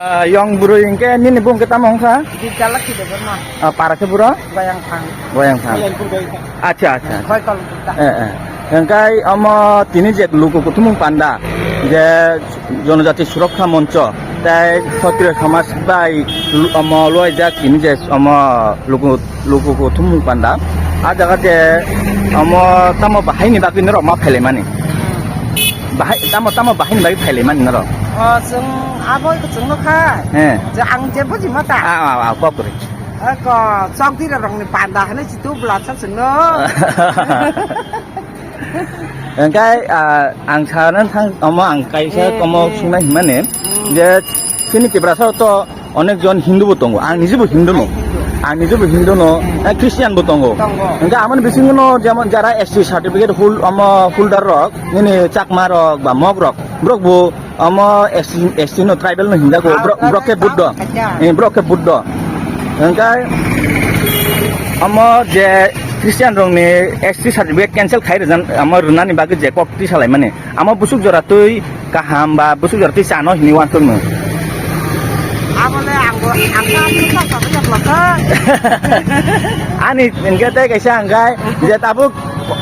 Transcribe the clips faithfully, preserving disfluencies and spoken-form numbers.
Ah, yong bwrwi hwnkhe nini bung khe tamo wngkha? Bidyalakshi Debbarma. Ah, para khe buro? Goyangthang. Goyangthang. Goyangthang. Acha, acha. Khoi Kolkutta. Eh, eh. Hwnkhe omo tini je luku kuthumung panda, je Jonojati Surokha Moncho, tei Kshatriya Samaj bai lu-, omo luaijak tini je omo luku luku kuthumung panda. A jaga je omo tamo bahaini bagwi norok ma phailaimani? Bahai, tamo, tamo bahaini bagwi phailaimani norok? O, chwng abo chwngno kha. He. Je ang je bujima ta. A, a, a, kok kwrwi. Eko, chokdira rokni panda hwnwi si tu bwlasa chwngno. Hwnkhe, ah, ang sana thang, omo ang kaisa Hmm, omo hmm. Sungna himani, Hmm. Je chini Tiprasa to onek jon Hindu bo tongo, ang nijebo Hindu no, Hindu. Ang nijebo Hindu no, Hmm. Eh, Christian bo tongo. Tongo. Hwnkhe amoni bisingo no jemon jara S T certificate hol-, omo holder rok, nini Chakma rok ba Mog rok, borok bo omo S T, S T no tribal no hinjago, Ah, borok, borok khe tribal Buddho. Khacha. Eh, borok khe Buddho. Hwnkhe omo je Christian rokni S T certificate cancel khai rwjan, omo rwnani bagwi je kok twi salaimani. Amo busuk jora twi kaham ba busuk jora twi chano hini uansukno. Abole angbo, angbo, angbo, angbo, angbo, angbo. Ani hwnkhe tei kaisa hwnkhe je tabuk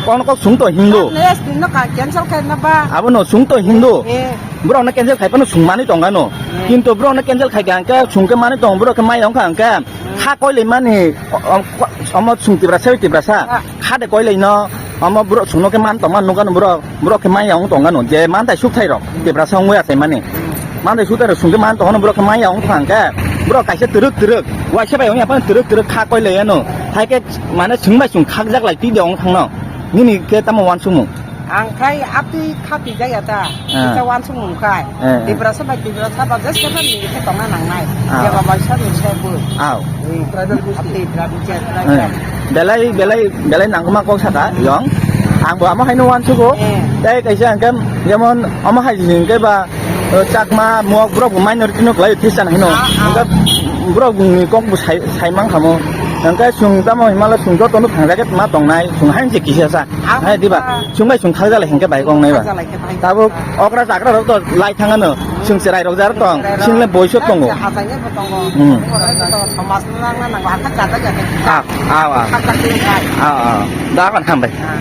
kono kok sung to Hindu. Yes, tinno ka cancel khai na ba. Abono sung to Hindu. Eh. Borok no cancel khai phano sung mani tongano. Eh. Kintu borok no cancel khai kha hwnkhe sung khe mani tong borok khe maya wngkha hwnkhe. Kha koilai mani, o-, o-, omo chwng Tiprasa bai Tiprasa. Ah. Kha de koilai no, omo borok chwngno khe man tongma nukha no borok, borok khe manya wng tongkha no, je mantai sukthai rok, Tiprasa wngwi achai mani. Mantai sukthai rok chwng khe man tongkha no, borok khe manya wng thang khe, borok kaisa twrwk twrwk, waisa bai wngya phano twrwk twrwk kha koilai ano. Hai khe mane chwng bai chwng khakjak lai twi de wng thang no. Nini khe tamo uansukmung? Ang khai atwi kha twijak ya ta. Ah. Kisa uansukmung khai. Eh, eh. Tiprasa bai Tiprasa ba je seven ni khe tongna nangnai. Ah. Jeba bai seven ni se bo. Aw. Eh. Tribal gosti. Atwi tribal, tribal. Eh. Belai, belai, belai nangkukma kok saka, yong. Ang bo amo haino uansugo. Eh. Tei kaisa hwnkhe jemon amo hai hwnkhe ba, eh, Chakma, Mok, borok bo minority no kwlai Christian haino. Ah, ah. Hwnkhe borok ni kok bo sai, sai mang khamo. Hwnkhe chwng tamo himala chwng joto no thangjakhe ma tongnai, chwng haino se kisa sa. Hai diba? Chwng bai chwng khakjalai hwnkhe bai kok nai ba. Khakjalai khe bai. Tabuk okra chakra rok to lai thangano. Chwng cherai rok jar tong. Cherai rok. Chwng le boiso tongo. Achai bo tongo. Hmm. Borai bo tongo. Somas no nang nang ba khak jata jata. Ah, ah, ah. Khak jata jata. Ah, ah. Da kan hambai. Ah.